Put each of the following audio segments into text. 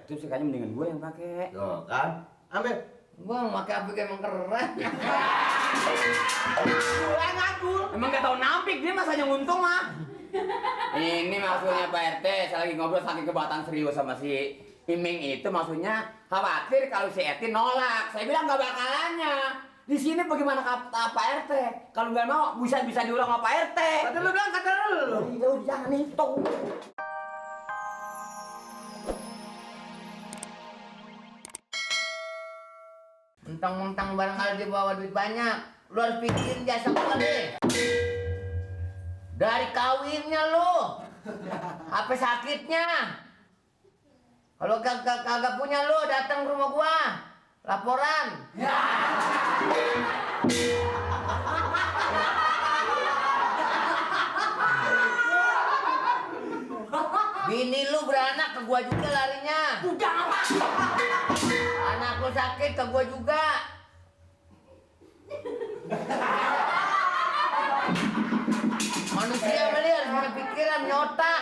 Itu sih kayaknya mendingan gue yang pakai. Tuh kan, ambil. Gua pakai apik emang keren. Gue ngadu. Emang gak tau nampik dia masanya untung mah. Ini maksudnya Pak RT, saya lagi ngobrol saking kebatan serius sama si Iming itu maksudnya khawatir kalau si Eti nolak. Saya bilang gak bakalannya. Di sini bagaimana kata Pak RT? Kalau nggak mau bisa diulang sama Pak RT. Kata lu bilang, kata lu. Iya, jangan itu. Mentang-mentang barangkali dia bawa duit banyak, lu harus pikirin jasa gua deh. Dari kawinnya lu, apa sakitnya? Kalau kagak punya lu datang ke rumah gua, laporan. Bini lu beranak ke gua juga larinya. Udah apa? Anak lu sakit ke gua juga. Manusia meli harus punya pikiran, punya otak.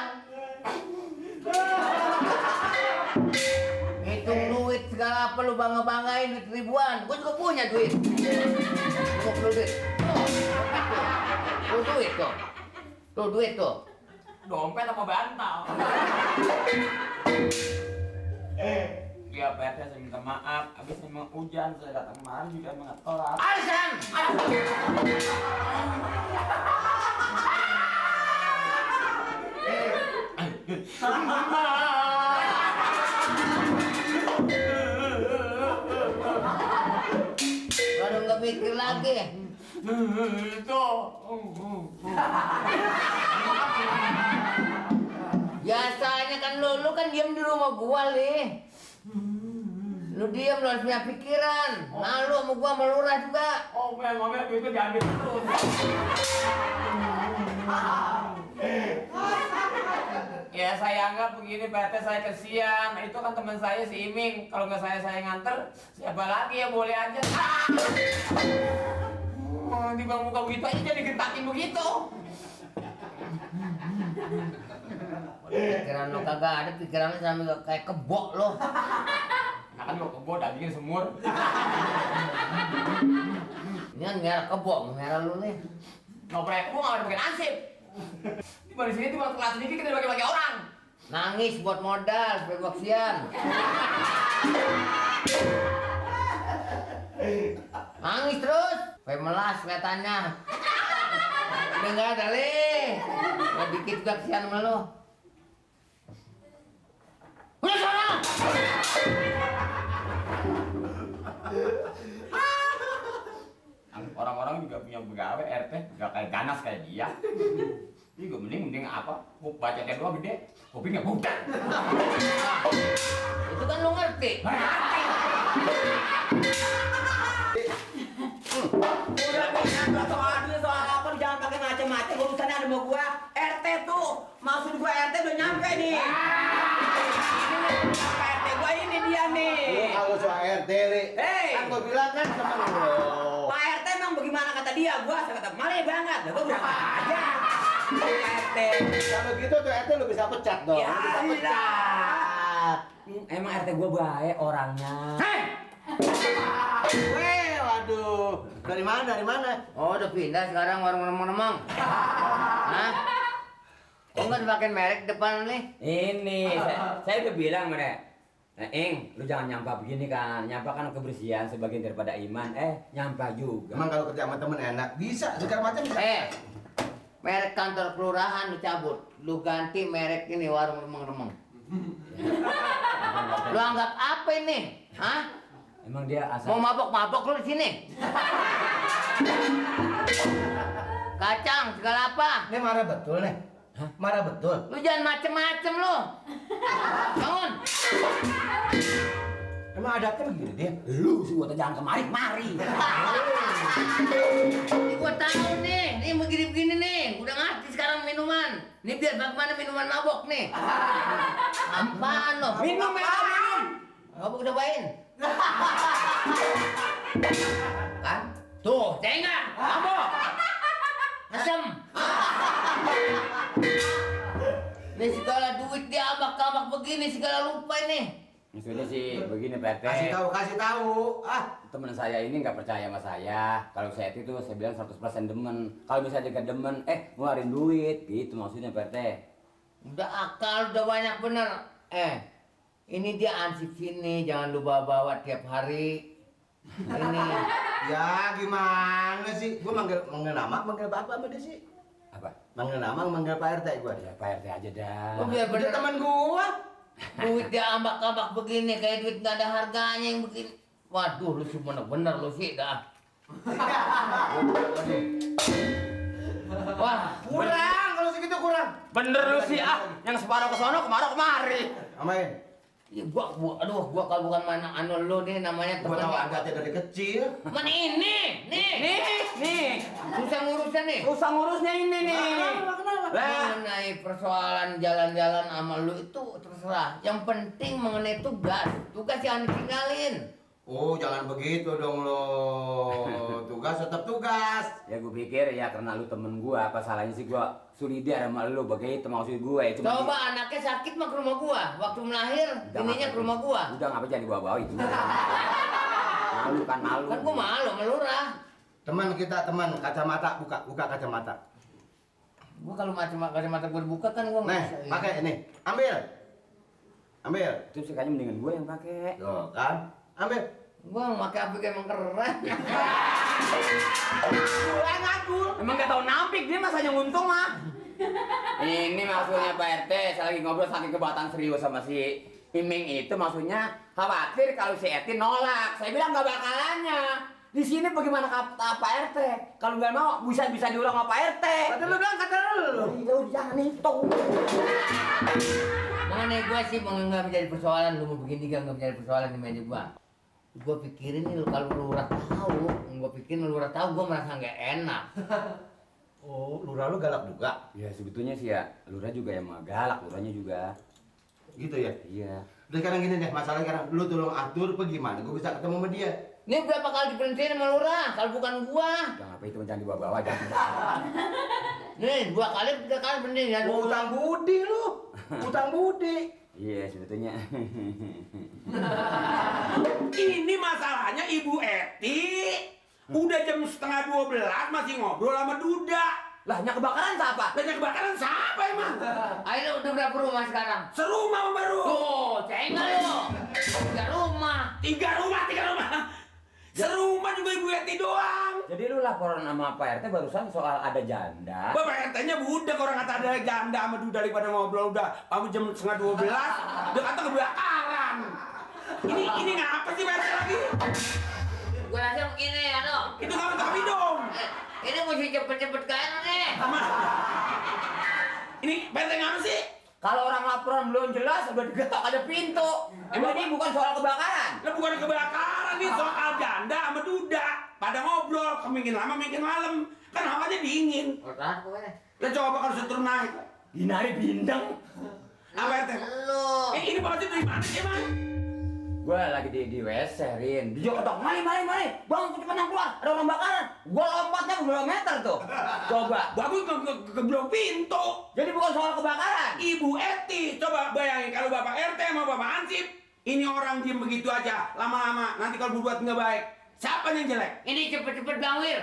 Hitung duit segala apa lu bangga-banggain duit ribuan. Gua juga punya duit. Lu perlu duit. Tuh duit tuh. Tuh duit tuh. Dompet apa bantal? Iya Pak RT, saya minta maaf. Abis memang hujan, saya datang kemarin juga emang nggak telat. Alasan! Baru nggak mikir lagi. Itu. Biasanya kan lu kan diam di rumah gua nih. Lu diam, lu harus punya pikiran. Nah lu sama gua sama lurah juga. Oh, memangnya itu diambil terus. Ya saya anggap begini Pak RT, saya kesian. Itu kan teman saya si Iming. Kalau nggak saya nganter, siapa lagi ya boleh aja. Di bang muka begitu aja jadi gentakin begitu. Pikiran lu kagak ada, pikirannya sampai kayak kebok lo. Nah kan lo kebo dagingnya semur. Ini kan merah kebok, merah lu nih. Ngoprek gua nggak ada pakai nasib. Di balik sini tuh waktu kelas sedikit kita bagi-bagi orang. Nangis buat modal, supaya gua kesian. Nangis terus, supaya melas kelihatannya. Udah nggak ada leh. Nggak dikit juga kesian sama lu. Udah sana! Orang-orang juga punya pegawai RT, nggak kayak ganas kayak dia. Ini gue mending apa? Gue baca dia doang gede, kopi nggak budak. Itu kan lu ngerti. Udah bilang soal apa jangan pakai macam-macam. Urusannya ada sama gua. RT tuh, maksud gua RT udah nyampe nih. Pak RT gua ini dia nih. Lu kalau soal RT, Li. Hei. Kan gua bilang kan temen lu. Pak RT emang bagaimana kata dia? Gua saya kata mari banget. Lah gua berangkat aja. Pak RT. Kalau gitu tuh RT lu bisa pecat dong. Ya, Lu bisa pecat. Emang RT gua baik orangnya. Hei! Weh, waduh. Dari mana? Dari mana? Oh, udah pindah sekarang warung remang-remang. Hah? Kok nggak dipakai merek depan nih? Ini, saya udah bilang mereka. Nah, lu jangan nyampah begini kan. Nyampah kan kebersihan sebagian daripada iman. Nyampah juga. Emang kalau kerja sama temen enak? Bisa, segala macam bisa. Merek kantor kelurahan lu cabut. Lu ganti merek ini warung remang-remang. Lu anggap apa ini? Hah? Emang dia Mau asal. mabok-mabok lu di sini? Kacang segala apa? Ini marah betul nih. Hah? Marah betul. Lu jangan macem-macem lu. Bangun. Emang adatnya begini dia? Lu sih gua jangan kemari-mari. Ini gua tahu nih. Ini begini-begini nih. Udah ngerti sekarang minuman. Ini biar bagaimana minuman mabok nih. Apaan lo? Minum. Mabok cobain. Kan? Tuh, cengar. Mabok. Asem. Ini segala duit dia abak-abak begini segala lupa ini. Maksudnya sih begini Pak RT. Kasih tahu. Ah, Temen saya ini nggak percaya sama saya. Kalau saya itu saya bilang 100% demen. Kalau misalnya dia demen, ngeluarin duit, gitu maksudnya Pak RT. Udah akal, udah banyak bener. Ini dia ansip sini, jangan lu bawa-bawa tiap hari. Ini. ya gimana sih? Gua manggil nama, manggil bapak sama dia sih. Apa? Manggil nama, manggil Pak RT gua. Ya Pak RT aja dah. Oh, biar Dia bener. teman gua. Duit dia ambak-ambak begini, kayak duit nggak ada harganya yang begini. Waduh, lu sih bener-bener lu sih dah. Wah, Kurang, kalau segitu kurang. Bener lu sih yang separuh ke sono, kemari. Amain. ya gua kalau bukan mana anu lu nih namanya Gua tahu temen. adatnya dari kecil. Mana ini? Nih. Susah ngurusnya nih. Usah ngurusnya ini nih. Lah, Mengenai persoalan jalan-jalan sama lu itu terserah. Yang penting mengenai tugas. Tugas jangan ditinggalin. Oh, jangan begitu dong lo. Tugas tetap tugas. ya gue pikir ya karena lu temen gua, apa salahnya sih gua solidar sama lu begitu maksud gue. Cuma Coba anaknya sakit mah ke rumah gua. Waktu melahir, ininya ke rumah gua. Udah ngapa jangan dibawa-bawa itu. Malu. Kan gua malu sama lurah. Teman kita, teman kacamata buka kacamata. Gua kalau kacamata gua dibuka kan gua nggak Nih, bisa. pakai ini. Ambil. Itu sih kayaknya mendingan gue yang pakai. Tuh, kan? Ambil. Gua pakai apik emang keren. Emang gak tau nampik dia masanya untung mah. Ini maksudnya Pak RT, saya lagi ngobrol saking kebatan serius sama si Iming itu maksudnya khawatir kalau si Eti nolak. Saya bilang gak bakalannya. Di sini bagaimana kata Pak RT? Kalau nggak mau bisa diulang sama Pak RT. Kata lu bilang kata lu. Ya udah jangan itu. Mengenai gua sih nggak menjadi persoalan. Lu mau begini nggak menjadi persoalan di meja gua. Gua pikirin nih kalau lurah tahu, gua merasa nggak enak. Oh, lurah lu galak juga. Ya sebetulnya sih ya, Lurah juga yang mah galak, Lurahnya juga. Gitu ya. Iya. Udah sekarang gini deh, masalahnya sekarang lu tolong atur apa gimana? Gua bisa ketemu sama dia. Ini berapa kali diberhentiin sama lurah? Kalau bukan gua. Udah ngapa itu jangan dibawa-bawa jangan. Nih 2 kali 3 kali berhentiin ya. Mau utang budi lu. Utang budi. Iya sebetulnya. Ini masalahnya Ibu Eti udah jam 11:30 masih ngobrol sama Duda. Lah, nya kebakaran siapa? Dan kebakaran siapa emang? Ayo udah berapa rumah sekarang? Serumah sama baru. Tuh, cengel lu. 3 rumah. 3 rumah. Serumah juga Ibu Eti doang. Jadi lu laporan sama Pak RT barusan soal ada janda. Bapak RT-nya budak orang kata ada janda sama Duda daripada ngobrol udah kamu jam 11:30 udah kata kebakaran. Ini ngapa sih Pak RT lagi? Gua rasa begini ya, no. Itu kamu tapi dong. Ini mesti cepet-cepet kan nih. Ini Pak RT ngapa sih? Kalau orang laporan belum jelas udah digetok ada pintu. Emang ini bukan soal kebakaran. Lah bukan kebakaran nih soal janda sama Duda. Pada ngobrol, makin lama makin malam. Kan hawanya dingin. Udah, gua nih. Lah coba kalau setrum naik. Dinari bindeng. Apa RT? Lu. Ini bocah dari mana sih, Bang? Gua lagi di WC, Rin. Dia ketok, mari. Bang, cepetan keluar. Ada orang bakaran. Gua lompatnya berapa meter tuh. Coba. Bagus keblok pintu. Jadi bukan soal kebakaran. Ibu Eti, coba bayangin kalau Bapak RT sama Bapak Ansip, ini orang diem begitu aja, lama-lama nanti kalau berbuat nggak baik, siapa yang jelek? Ini cepet-cepet Bangwir.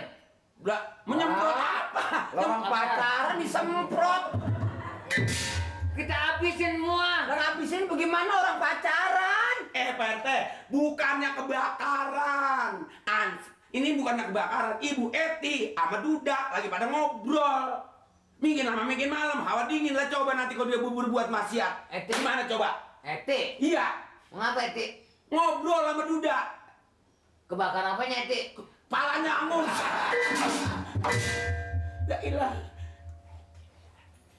Udah menyemprot apa? Orang pacaran disemprot. Kita habisin semua. Dan habisin bagaimana orang pacaran? Pak RT, bukannya kebakaran. Ini bukannya kebakaran. Ibu Eti sama Duda lagi pada ngobrol. Makin lama makin malam, hawa dingin lah coba nanti kalau dia berbuat maksiat. Eti. Gimana coba? Eti. Iya, Mengapa Eti? ngobrol sama Duda. Kebakaran apanya Eti? Palanya angus. Ya ilah.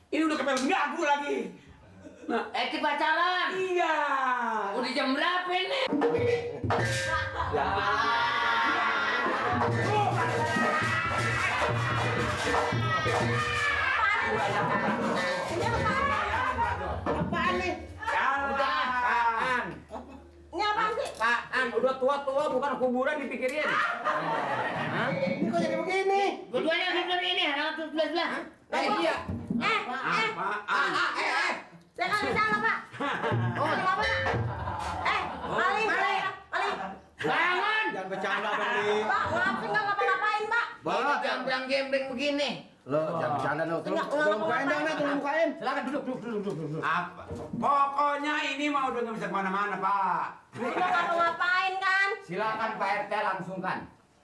Ini udah kepel gagu lagi. Nah, Eti pacaran. iya. Udah jam berapa ini? Apaan nih? Apaan? Ini apaan sih? Apaan? Udah tua-tua bukan kuburan dipikirin. Hah? Ini kok jadi begini? Dua-duanya sebelah ini, anak tuh sebelah. Iya. Apaan? Saya kan salah, Pak. Oh, kenapa, Pak? gembreng begini. Lo jangan bercanda lo. Enggak, Tolong bukain dong, Nek, tolong bukain. Silakan duduk. Apa? Pokoknya ini mah udah nggak bisa kemana-mana, Pak. Udah nggak mau ngapain kan? Silakan Pak RT langsungkan.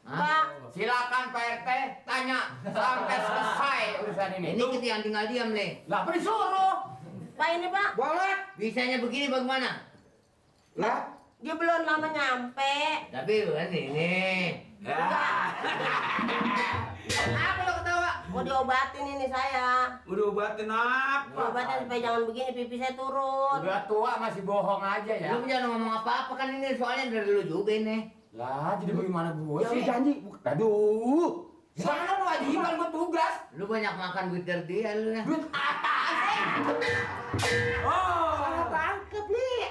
Pak, Silakan Pak RT tanya sampai selesai urusan ini. Ini kita yang tinggal diam nih. Lah apa disuruh? Pak ini Pak, Boleh. Bisanya begini bagaimana? Lah, dia belum lama nyampe. Tapi bukan ini. Apa lo ketawa? Mau diobatin ini saya. Udah obatin apa? Diobatin supaya jangan begini, pipi saya turun. Udah tua masih bohong aja ya. Lu jangan ngomong apa-apa kan ini soalnya dari lu juga ini. Lah jadi bagaimana gue Ya sih? udah. Janji. Aduh. Sana lu wajiban gue tugas. Lu banyak makan duit dari dia lu ya. Duit apaan sih? Oh, Tangkep nih.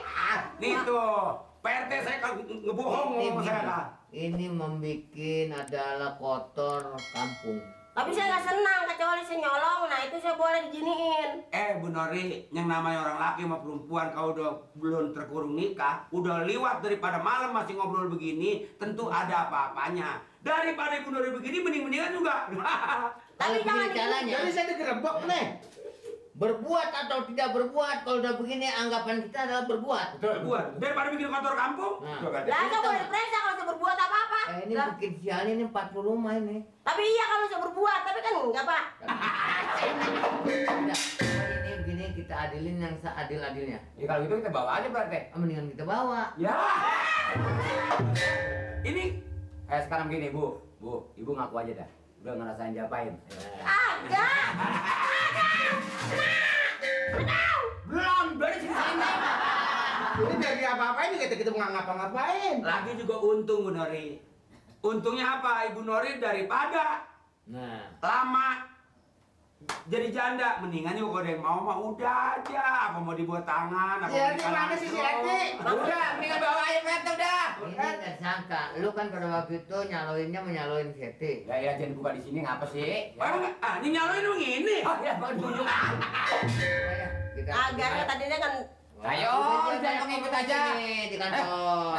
nih tuh. PRT saya ngebohong sama saya. Ini membikin adalah kotor kampung. Tapi saya nggak senang kecuali saya nyolong. Nah itu saya boleh diginiin. Bu Nori, yang namanya orang laki sama perempuan kalau udah belum terkurung nikah, udah liwat daripada malam masih ngobrol begini, tentu ada apa-apanya. Daripada Ibu Nori begini, mendingan juga. Tapi Kalau jangan begini caranya, jadi saya digerebek nih. berbuat atau tidak berbuat, kalau udah begini anggapan kita adalah berbuat. Buat daripada bikin kantor kampung. Nah. Tuh kan. Lah saya boleh diperiksa kalau saya berbuat apa-apa. Ini Lah, bikin sial ini 40 rumah ini. tapi iya kalau saya berbuat, tapi kan enggak Pak. Udah, ini begini kita adilin yang seadil-adilnya. Ya kalau gitu kita bawa aja Pak RT. Mendingan kita bawa. Ya. Ini Sekarang gini Bu, Ibu ngaku aja dah. Udah ngerasain diapain? Agak. Belum, dari sini. Ini biar dia apa-apain kita mau ngapa-ngapain. lagi juga untung Bu Nori. Untungnya apa? Ibu Nori daripada Nah, lama jadi janda, mendingan yuk kalau ada yang mau mah udah aja. Apa mau dibuat tangan? Apa Si mau Eti nikah mana sih si langsung? Eti? Udah, mendingan bawa aja Pak RT udah. ini nggak sangka. Lu kan pada waktu itu menyaloin Seti. Ya jangan buka di sini ngapa sih? Oh, emang, ini nyaloin lu gini. Oh ya, mau tunjuk. Ayo, kita Agaknya tadinya kan Ayo, Udah, jangan ikut aja. Di kantor.